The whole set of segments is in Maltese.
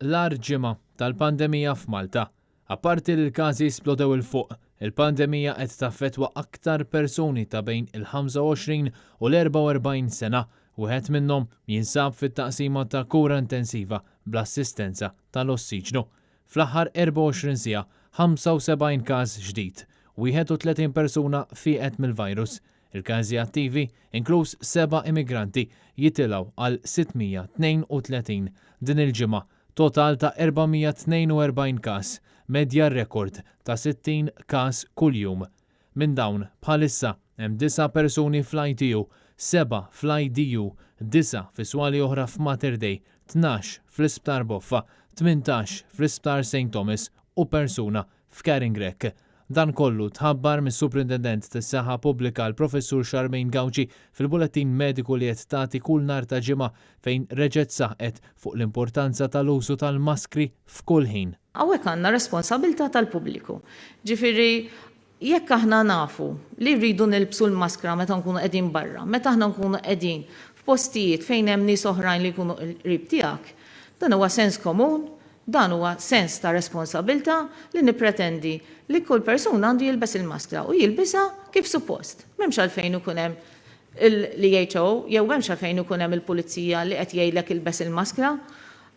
l-agħar ġimgħa tal-pandemija f'Malta. Apparti li l-każi splodew 'il fuq, il-pandemija qed taffettwa aktar persuni ta' bejn il-25 u l-44 sena, wieħed minnhom jinsab fit-taqsima ta' kura intensiva bl-assistenza tal-ossiġnu. Fl-aħħar 24 siegħa, 75 każ ġdid, 31 persuna fieqet mill-virus. Il-każi attivi, inkluż seba' immigranti, jitilgħu għal 632 din il-ġimgħa, total ta' 442 każ, medja rekord ta' 60 każ kuljum. Minn dawn, bħalissa, hemm disa' persuni fl-ITU, sebgħa fl-IDU, disgħa fi swali oħra f'Mater Dei, 12 fl-Isptar Boffa, 18 fl-Isptar Saint Thomas u persuna f'Caring Rec. Dan kollu tħabbar mis-Suprintendent tas-Saħħa Pubblika l-Professur Charmaine Gauci fil-bulettin mediku li qed tagħti kull nhar ta' Ġimgħa fejn reġgħet saħqet fuq l-importanza tal-użu tal-maskri f'kull ħin. Hawnhekk għandna responsabilità tal-pubbliku. Ġifieri jekk aħna nafu li rridu nilbsu l-maskra meta nkunu qegħdin barra, meta aħna nkunu qegħdin f'postijiet fejn hemm nies oħrajn li jkunu qrib tiegħek, dan huwa sens komun, dan huwa sens ta' responsabilità li nippretendi li kull persuna għandu jilbes il-maskra u jilbisha kif suppost. M'hemmx għalfejn ikun hemm l-EHO jew m'hemmx għalfejn ikun hemm il-pulizija li qed jgħidlek ilbes il-maskra.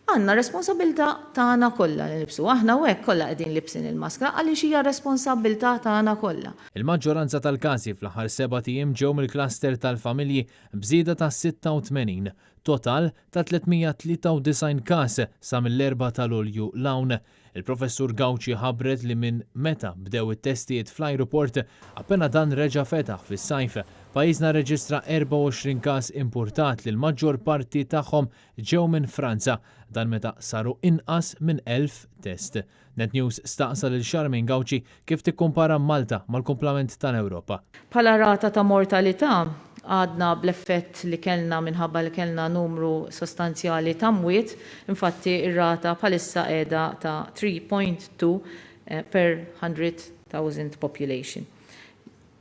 Għandna responsabbiltà tagħna kollha li nilbsu. Aħna hawnhekk kollha qegħdin libsin il-maskra għaliex hija responsabbiltà tagħna kollha. Il-maġġoranza tal-każi fl-aħħar sebat ijiem ġew mill-cluster tal-familji b'żieda ta' 86, total ta' 393 każ sa mill-Erbgħa ta' Lulju 'l hawn. Il-Professur Gauci ħabbret li minn meta bdew it-testijiet fl-ajruport, appena dan reġa' fetaħ fis-sajf, pajjiżna rreġistra 24 każ impurtat li l-maġġor parti tagħhom ġew minn Franza, dan meta saru inqas minn 1,000 test. Net News staqsa lil Charmaine Gauci kif tikkumpara Malta mal-kumplament tal-Ewropa. Bħala rata ta' mortalità, għadna bl-effett li kellna minħabba li kellna numru sostanzjali ta' mwiet, infatti r-rata bħalissa qiegħda ta' 3.2 per 100,000 population.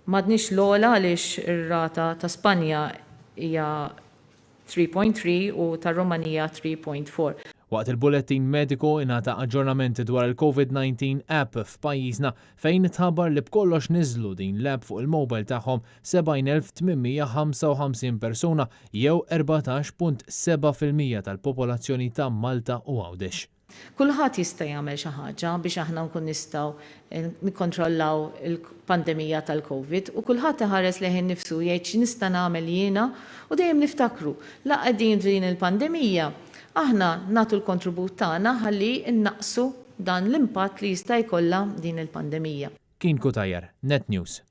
M'għadniex l-ogħla għaliex ir-rata ta' Spanja hija 3.3 u tar-Rumanija 3.4. Waqt il-bullettin mediku ingħata aġġornament dwar il-Covid 19 app f'pajjiżna fejn tħabbar li b'kollox niżżlu din l-app fuq il-mobile tagħhom 70,855 persuna jew 14.7% tal-popolazzjoni ta' Malta u Għawdex. Kulħadd jista' jagħmel xi ħaġa biex aħna nkun nistgħu nikkontrollaw il-pandemija tal-Covid u kulħadd iħares lejh innifsu u jgħid x'nista' nagħmel jiena u dejjem niftakru la qegħdin f'din il-pandemija aħna nagħtu l-kontribut tagħna ħalli nnaqqsu dan l-impatt li jista' jkollha din il-pandemija. Kien Cutajar, Net News.